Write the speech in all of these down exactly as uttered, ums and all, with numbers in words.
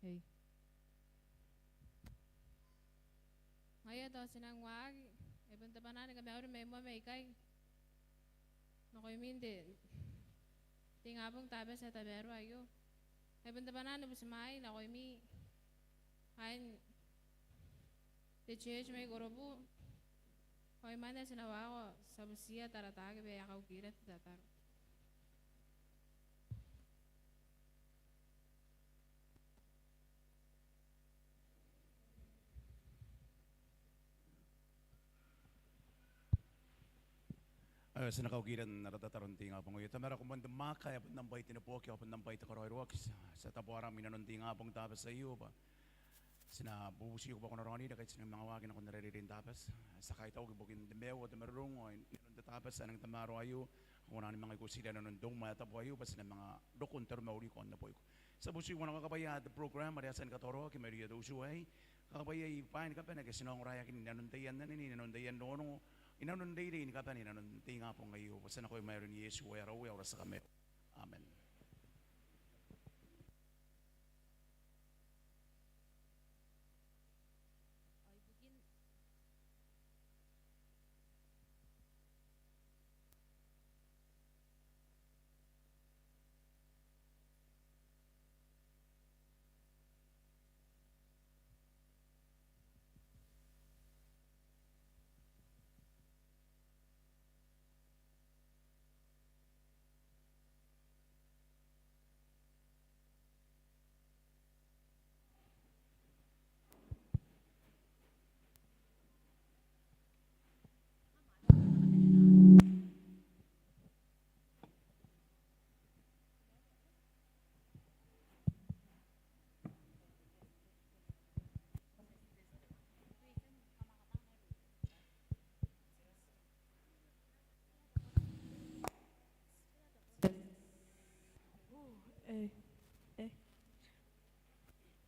Ei. Ngaia tao ti nang waaki, e bon te bwanaa ni kamauri mai moa mai ikai nakoimi n te, te ingabong Tabati ae tamaroa aio. E bon te bwanaa ni butimwaai nakoimi kaain te church mai Korobu. Ao imwain ae ti na waaki ao ti a butiia taratara ke bwa e a kaukira te tataro. Ao ti na kaukira n ara tataro n te ingabong aio. Tamara, ko moan te mwaaka ae bon am bwai te neboaki ao bon am bwai te karaoiroaki. Ti a, ti a taboaram inanon te ingabong Tabati aio bwa ti na bubutiiko bwa ko na raonira ngkai ti nang manga waaki nakon ara reirei n Tabati. Ti a kaitauko ibukin te maiu ao te marurung ao inanon te Tabati ae nang tamaroa aio, ko na ni manga ikotira inanon te umwa ae tabu aio bwa ti na manga roko n taromauriko ao n neboiko. Ti a bubutiiko bwa ko na kakabwaia te program are e a tia ni katauraoaki mairouia te utu aei. Kakabwaiai bwaai ni kabane ake ti na ongoraeakin inanon taian anene, inanon taian rongorongo, inanon reirei ni kabane inanon te ingabong aio. Bwa ti a nakoim ae aran Iesu ae ara Uea ao ara tia Kamaiu. Amen.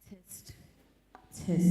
Test. Test.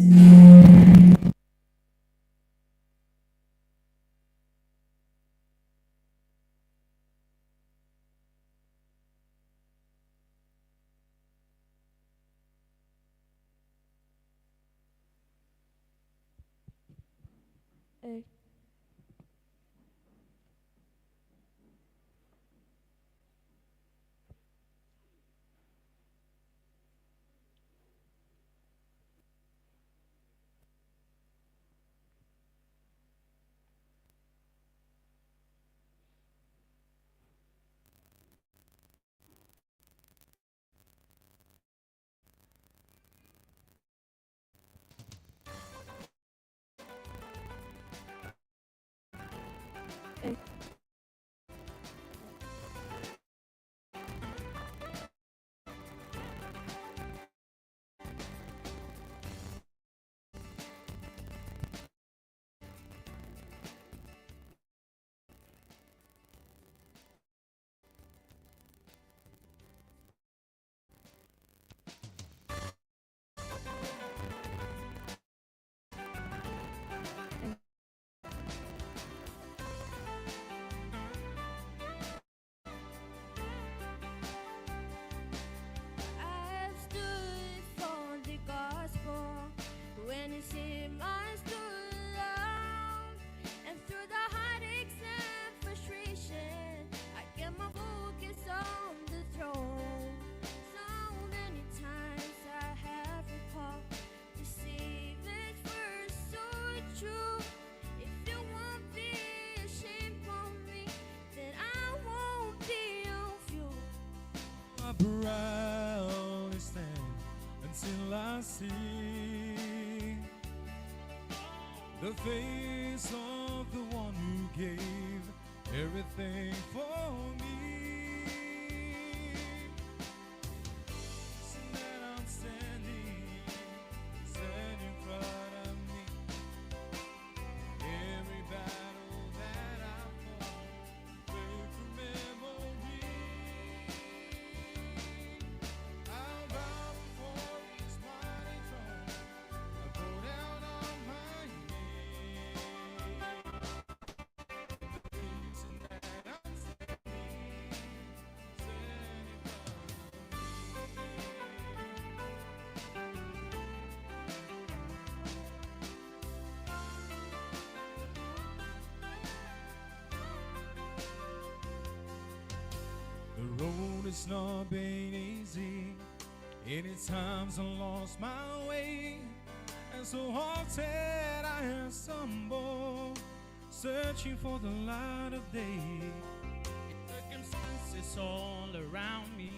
I've stood for the gospel when it seemed I stood alone. And through the heartaches and frustration, I kept my focus on the throne. So many times I have recalled the Savior's words so true. If you won't be ashamed for me, then I won't be of you. I proudly stand until I see the face of the one who gave everything for me. So that I'm standing, standing in front of me. Every battle that I fought, break from memory. I'll bow before His mighty throne. I go down on my knees. Road has not been easy. Many times I lost my way, and so often I have stumbled, searching for the light of day. Circumstances all around me,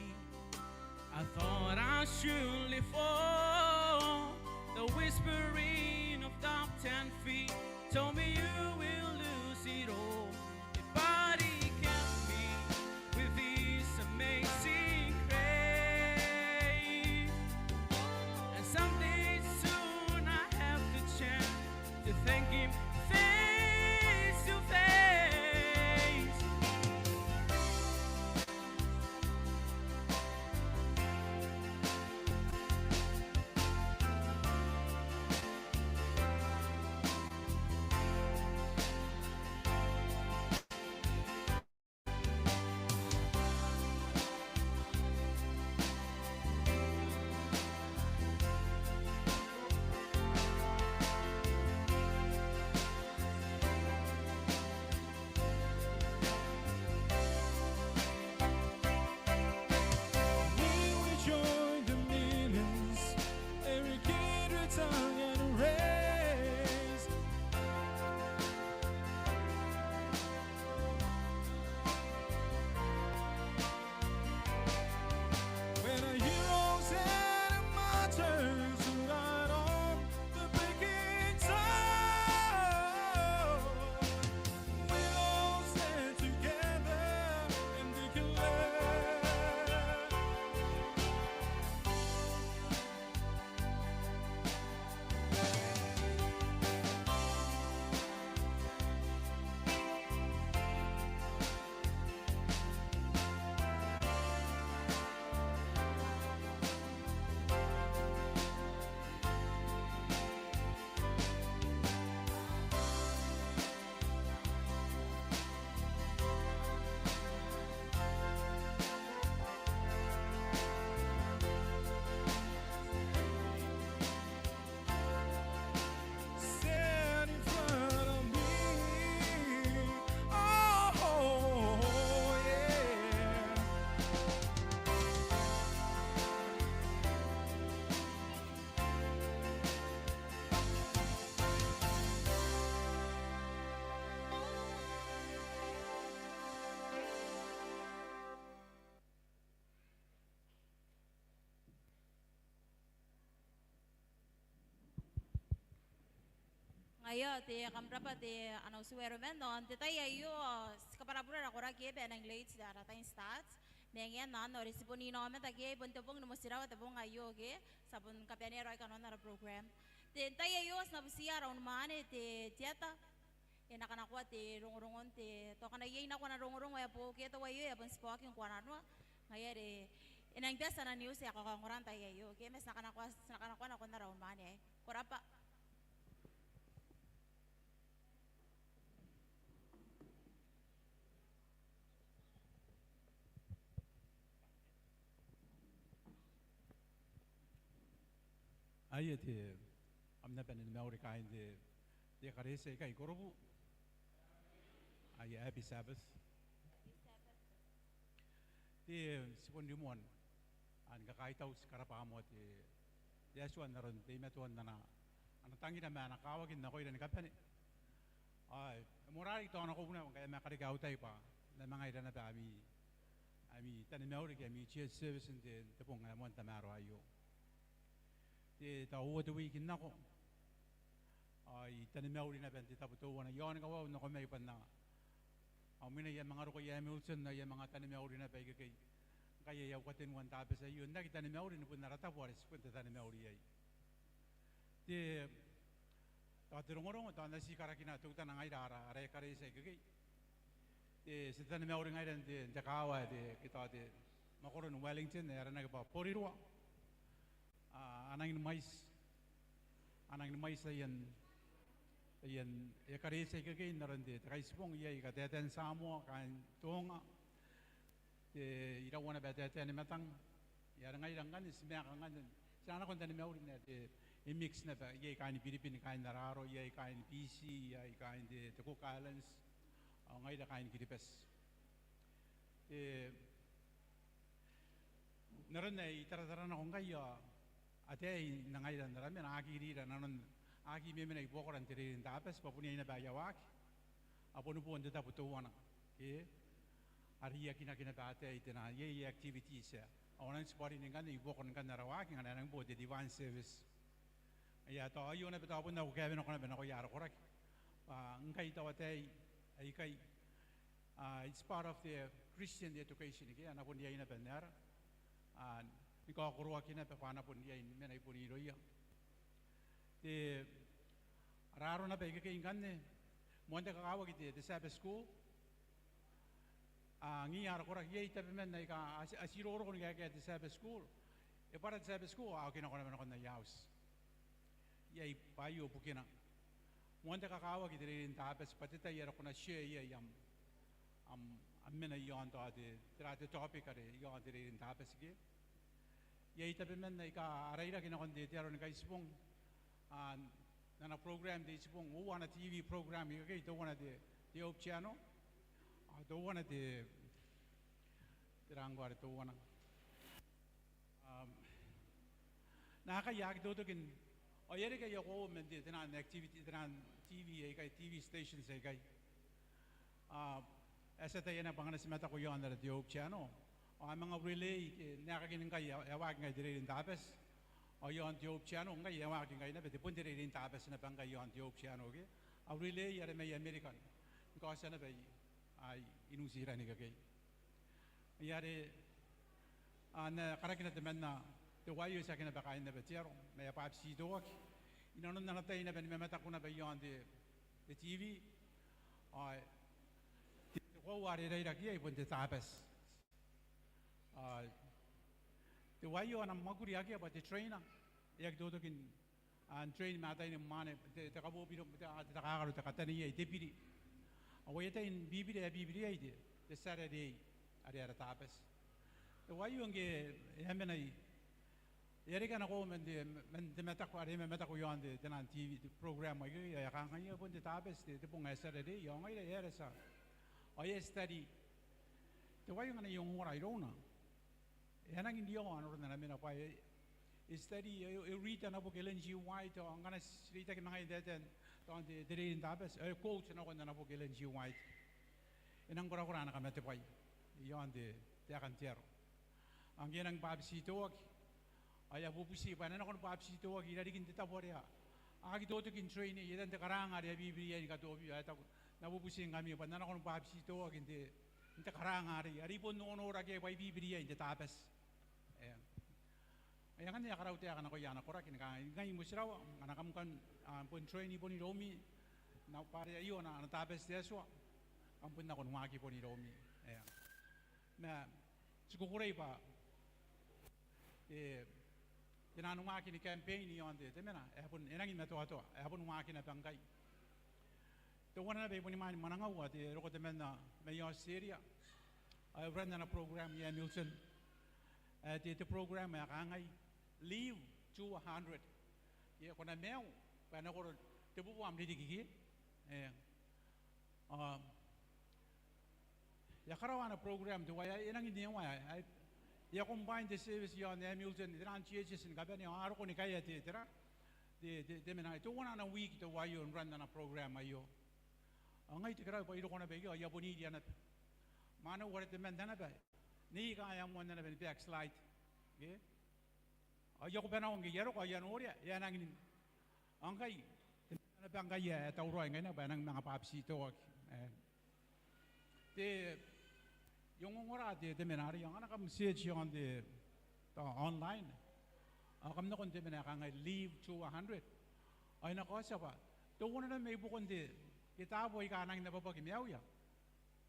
I thought I'd surely fall. The whispering of doubt and fear told me you will lose it all. But he kept me with his amazing grace. And someday soon I have the chance to thank him face to face. We will join the millions, every kindred tongue and race. When our heroes and our martyrs who died on the breaking tide, we all stand together and declare. Stand in front of me. Oh, yeah. Ngaia, te kam rabwa te ana utu Roman, ao n te tai aio, ti kabwarabwara ara koraki bwa e nang late ara tai n start. Ma ngaia anne, ao are ti bon inaomata ke, bon te bong ni motirawa te bong aio ke, ti a bon kabanea raoi kanoan ara program. Te tai aio, ti na butiia ara unimwaane te, te tia tei e na kanakoa te rongorongo n te, tao ngkana iai nako ana rongorongo ae boou ke teuaei ae bon tibwa oki ngkoananoa. Ngaia are e nang bati ana news ae kakaongora n tai aio ke, ma ti na kanakoa, ti na kanakoa nakon ara unimwaane aei. Ko rabwa. Aia te, kam na bane ni mauri kaain te, te ekaretia aika i Korobu. Aia, happy Sabbath. Te, ti bon rimoa n kakaitau, ti karabwa moa te, te Atua n aron teimatoan ana, ana tangira ma ana kawaki nakoira ni kabane. Ao e moarara tao nako una ngkai e manga kareke au tai bwa N na manga ira naba ami, ami taromauri ke ami church service n te, te bong ae moan te tamaroa aio. Te, tao uoua te wiki n nako ao I taromauri naba n te tabo teuana i aon kawau nako mai bwa N na, ao mwiina I a manga roko i Hamilton ao I a manga taromauri naba ikekei ngkai ai au katenua n Tabati aio n aki taromauri ni bon ara tabo are ti bon taromauri iai. Te, tao te rongorongo, tao N na ti karakina teutana ngaira ara, ara ekaretia ikekei. Te, ti taromauri ngaira n te, n te kaawa ae te, ke tao te mwakoron Wellington ae aranaki bwa Porirua. A, a nangi ni mwaiti, a nangi ni mwaiti taian, taian ekaretia ikekei n aron te, te Kaitibong, iai kataetean Samoa, kaain Tonga, te, iraua naba taetae ni matang. Ia are ngaira ngkanne ti maeka ngkanne, ti na nako n taromauri n ae te, e mix naba, iai kaain Biribin, kaain Araaro, iai kaain Biti, iai kaain te, te Cook Islands, ao ngaira kaain Kiribati. Te, N aron ae I taratara nako ngkai ao ataei n ngaira n ara mena a aki iriira nanon, a aki memena i buakora n te reirei n Tabati bwa bon iai naba aia waaki. A boni bo n te tabo teuana ke a reiakinaki naba ataei, tera iai activities ae a nang tibwa rin ngkanne i buakon ngkanne ara waaki ngkana e nang bo te divine service. Ia, tao aio naba tao bon au kaewe nako naba nakoia ara koraki bwa ngkai tao ataei aikai, it's part of the Christian education ke a na bon iai naba n aera, ni kaokoroaki naba bwa a na bon iai ni mena i bon irouia. Te, ara aro naba ikekei ngkanne, moan te kakawaki te, te Sabbath school. Ngiia ara koraki iai tabeman aika a ti, a ti roroko ni kaekea te Sabbath school. E bwara te Sabbath school ao a oki nako naba nakon aia auti. Iai bwa aio bukina. Moan te kakawaki te reirei n Tabati bwa te tai are ko na share iai am, am, am mena i aon tao te, tera te topic are i aon te reirei n Tabati ke. Iai tabeman aika a rairaki nakon te, te aro ni Kaitibong, n ana program te Itibong, uoua ana TV program ikekei, teuana te, te Hope Channel, ao teuana te, tera ngkoa are teuana. Naakai a aki totoki n, ao e a reke aia koaua man te, taian activity, taian TV aikai, TV stations aikai. Ao e a tia taiana bwa ngkana ti mataku i aon ara te Hope Channel ao a manga relay ke n aekakin ngkai e a waaki ngkai te reirei n Tabati. Ao i aon te Hope Channel ngkai e a waaki ngkai naba te, bon te reirei n Tabati naba ngkai i aon te Hope Channel ke a relay are mai Amerika ni kaotia naba i, i New Zealand ikekei. Ai are a na karakina temanna teuaio, tiaki naba kaain naba te aro ma e a bwabetitoaki inanon ana tai naba ni mamataku naba i aon te, te TV. Ao te, te koaua are e rairaki iai bon te Tabati. Ao teuaio ana mwakuri akea bwa te trainer, e aki totoki n train ma ataei ni mwaane, te, te kabobiro, te, te takakaro, te kataneiai, te biri. Ao aia tai ni bibiri ae a bibiri iai te, te Saturday are ara Tabati. Teuaio ngke e a mena i, e a reke ana koaua man te, man te mataku are e mamataku i aon te, taian TV, te program aikai, e a kangai bon te Tabati te, te bong ae Saturday, ao ngaira e a tia, ao e a study. Teuaio ngkana I ongongora irouna, e a nangi n riaoa n aron ana mena bwa e, e study, e, e read ana boki Ellen G. White, ao ngkana ti reitaki ma ngaia n taetae n tao n te, te reirei n Tabati, e quote nakon ana boki Ellen G. White. E nang korakora ana kamatebwai i aon te, taekan te aro. Ao ngke e nang bwabetitoaki ao e a bubuti bwa e na nako ni bwabetitoaki i rarikin te tabo are a aki totoki n train iai, i etan te karaanga are a bibiri iai ni katobiu. Ao e taku, N na bubutingkami bwa N na nako ni bwabetitoaki n te, n te karaanga arei, are I bon nonoraki iai bwa I bibiri iai n te Tabati. Eng. Ao ngkanne e a karau taeka nakoia ana koraki ni kangai, ngai motirawa ngkana kam kan, a, bon train i bon iroumi, bwa are aio ana, ana Tabati te Atua, kam bon nako ni waaki i bon iroumi. Eng. Ma ti kukurei bwa te, te nang waaki ni campaign i aon te, te mena ae bon e nangi matoatoa, ae bon waaki naba ngkai. Teuana naba i bon imwain mwanangau ao te roko temanna mai Australia, ao e run ana program i Hamilton. Ae te, te program ae kangai, Live to a hundred. Ke ko na maiu bwa e na koro tebubua am ririki ke. Eng. Ao e a karaoa ana program teuaei, e nangi n ewa aei. E a combine te service i aon Hamilton, taian churches ni kabane, ao a roko ni kaea te, tera, te, te, te mena aei. Teuana ana wiki teuaio n run ana program aio. Ao ngai te kerau bwa I roko naba ikekei ao I a bon iria naba. Mwaneu are temanna naba, Nei Ika, e a moanna naba ni backslide. Ke? Ao I a kubanako ngke I a roko ao I a noria e a nangi n, ao ngkai temanna naba ngkai ae tauraoi ngkai naba bwa e nangi manga bwabetitoaki. E, te, I ongongora te, te mena arei, ao ngkana kam search i aon te, tao online, ao kam nakon te mena ae kangai Live to a hundred, ao e na kaotia bwa teuana naba mai buakon te, te tabo aika a nangi n ababaki maiuia,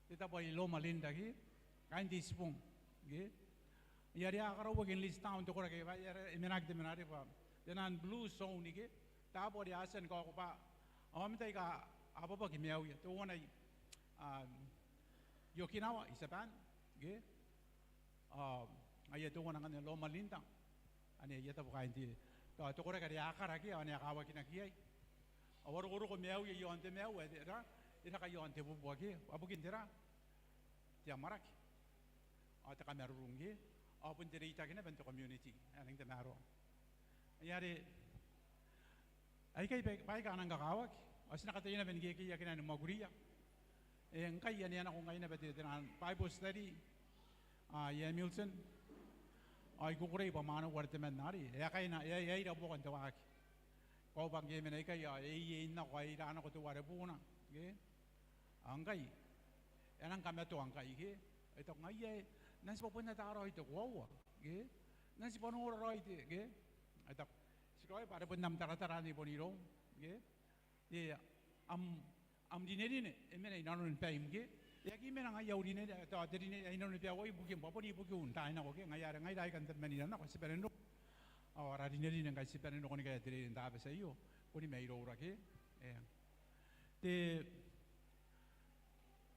te tabo ae Loma Linda ke, kaain te Itibong ke. Ai are a karauaki n list down te koraki bwa are e menaki te mena arei bwa te nang blue zone ke, tabo are a tia ni kaokobwa aomata aika a ababaki maiuia. Teuana i, um, i Okinawa i Tiaban ke. Ao ngaia teuana ngkanne Loma Linda. Anne aia tabo kaain te, tao te koraki are a kara ke, ao anne a kawakinaki iai. Ao a rokoroko maiuia i aon te maiu ae tera, e raka i aon tebubua ke, bwa bukin tera, te amwarake ao te kamarurung ke. ao bon te reitaki naba n te community ae rangi n tamaroa. Ai are aikai bwa, bwaai aika a nang kakawaki, ao ti na kataia naba ni kekeiakina ni mwakuria. E, ngkai e a nako ngai naba te, te Bible study, a, i Hamilton. Ao I kukurei bwa mwaneu are temanna arei e a kaina, e a, e a ira buokan te waaki. Ko a bwa ngke e mena ikai ao e, e, e nako, e ira nako teuare buuna, ke? Ao ngkai e a nang kamatoa ngkai, ke? E taku ngaia e, nanti bwa bon ata raoi te koaua, ke? Nanti bwa nora raoi te, ke? E taku, ti raoi bwa are bon am taratara anne i bon iroum, ke? Te, am, am rinerine e mena i nanoni baim, ke? E aki mena ngaia au rinerine, tao te rinerine i nanoni baiu ibukim bwa bon ibukiu n taai nako, ke? Ngaia are ngaira aika n tabemanira nako ti bane n roko, ao ara rinerine ngkai ti bane n roko ni kaea te reirei n Tabati aio boni mairoura, ke? E, te,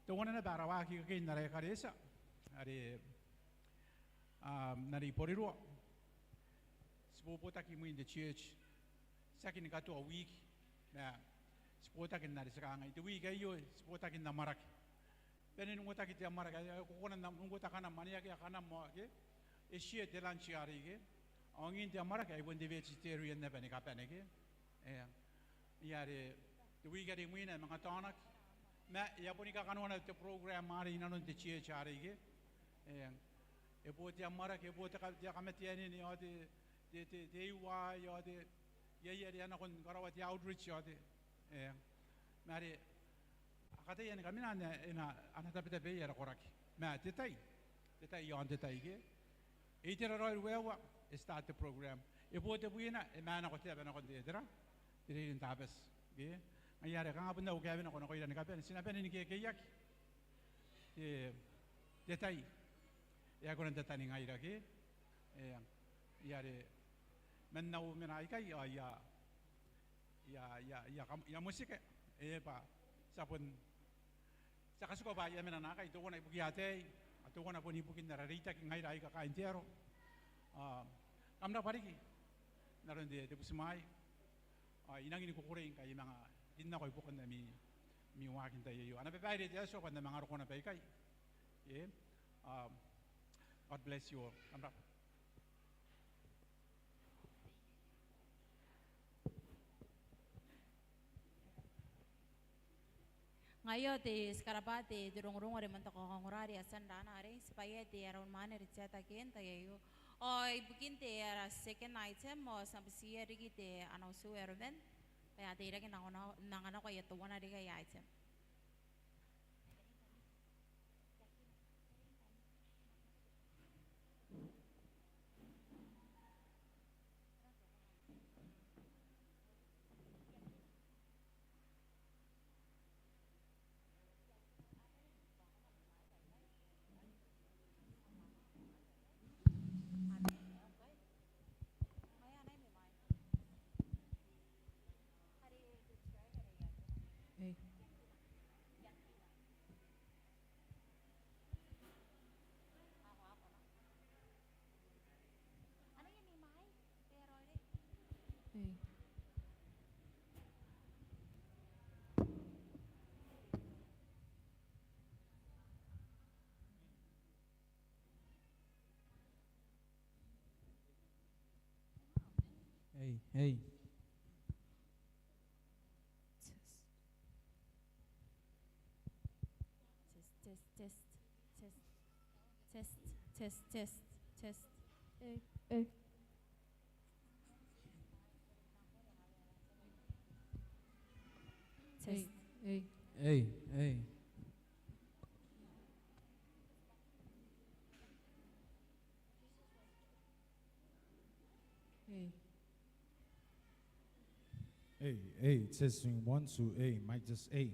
teuana naba ara waaki ikekei n ara ekaretia are, a, n are i Porirua. Ti bobotaki imwin te church, tiaki ni katoa wiki, ma ti botaki n are ti kangai te wiki aio ti botaki n amwarake. Bane n uotaki te amwarake, e, ko kona n uota kanam ane akea kanam ao, ke? E share te lunch arei, ke? Ao angin te amwarake ai bon te vegetarian naba ni kabane, ke? E, ngaia are te wiki are imwina e manga taonaki, ma e a boni kakanoana te program arei i nanon te church arei, ke? E, e bo te amwarake, e bo te ka-, te kamateanene, ao te, te, te, te iuai, ao te, iai are a nako ni karaoa te outreach, ao te, e, ma are a kataia ni kamena, e na, ana tabetabe ara koraki. Ma te tai, te tai iaon te tai, ke? E itera raoi ruaiwa e start te program. E bo tebwina e maan nako te aba nakon te, tera, te reirei n Tabati, ke? Ngaia are kanga bon au kaewe nako nakoira ni kabane, ti na bane ni kekeiaki te, te tai. E aki kona n tataningaira, ke? E, ngaia are man au mena aikai ao I a, I a, I a, I a kam-, I a motika, e, bwa ti a bon, ti a katikua bwa I a mena naakai, teuana ibukia ataei, ao teuana bon ibukin ara reitaki ngaira aika kaain te aro. Ao kam rabwa riki n aron te, te butimwaai. Ao I nangi ni kukurei ngkai I manga rin nako ibukin ami, ami waaki n tai aio. Ana babaire te Atua bwa N na manga roko naba ikai. E, ao God bless you all. Kam rabwa. Ngaia ao ti karabwa te, te rongorongo are man te kakaongora are e a tia n raana arei, tibwaia te ara unimwaane are te ata ke n tai aio. Ao ibukin te ara second item ao ti na butiia riki te ana utu ae Roman bwa e a teirake n anganako, n anganako aia teuana riki aia item. Hey, hey. Test. Test, test, test, test. Test, test, test, test. Hey, hey. Test. Hey, hey. Hey, hey. Hey. Hey, hey, testing, one, two, hey, mic test, hey.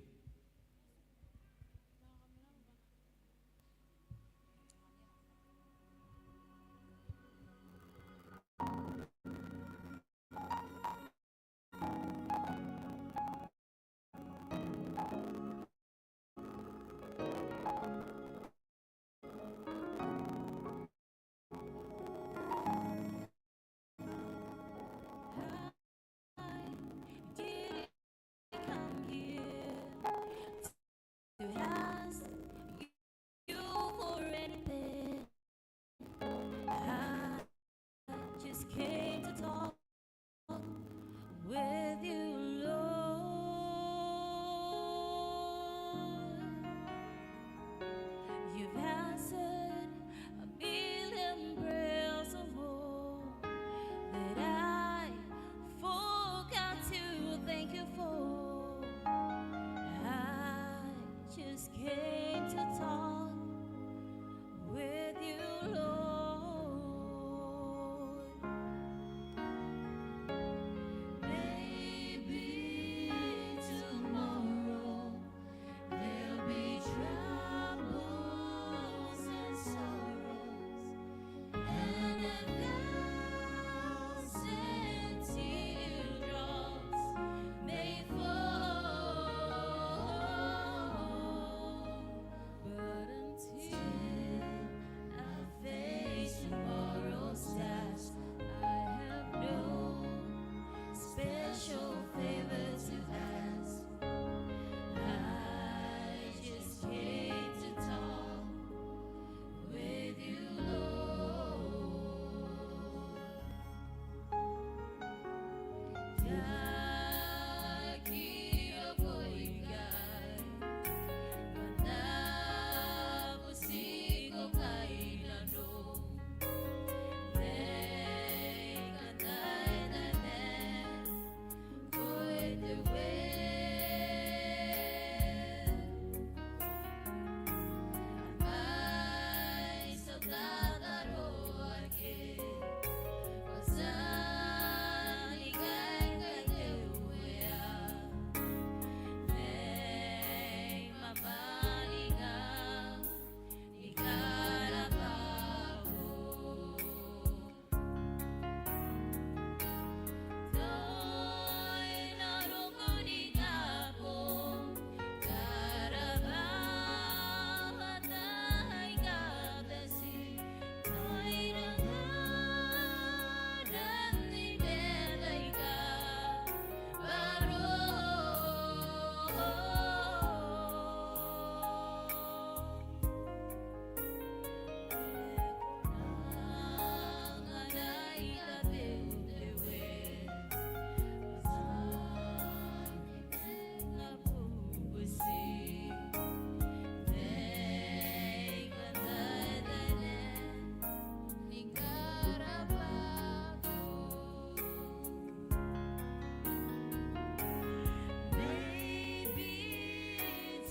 Maybe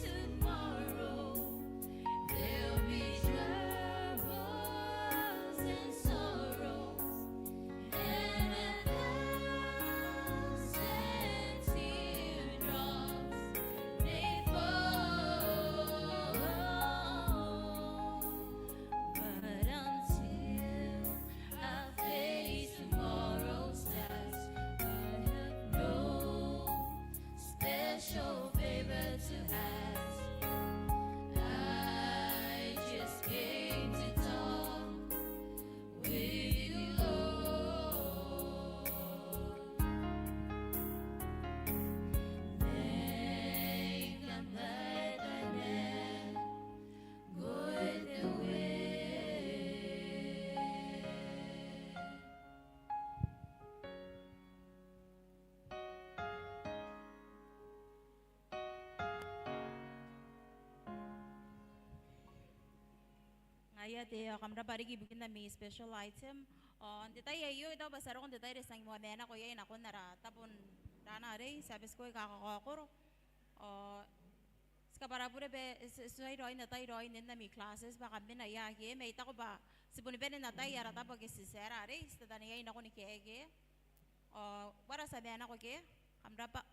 tomorrow there'll be troubles and sorrows, and a thousand teardrops may fall. But until I face tomorrow's task, I have no special favor to ask. I just came to talk with you, Lord. Make the burden go away. Ngaia te, ao kam rabwa riki ibukin ami special item. Ao n te tai aio I taku bwa ti a roko n te tai are ti a moa maenako iai nakon ara tabo n raana arei, ti a beti koi kakaokoro. Ao ti kabwara bure bwa ti, ti tuai raoi n atai raoi nen ami classes bwa kam mena ia ake, ma I taku bwa ti boni bane n atai ara tabo ake ti tera arei, ti tataneiai nakon ike ake. Ao bwa ara tia maenako ke, kam rabwa.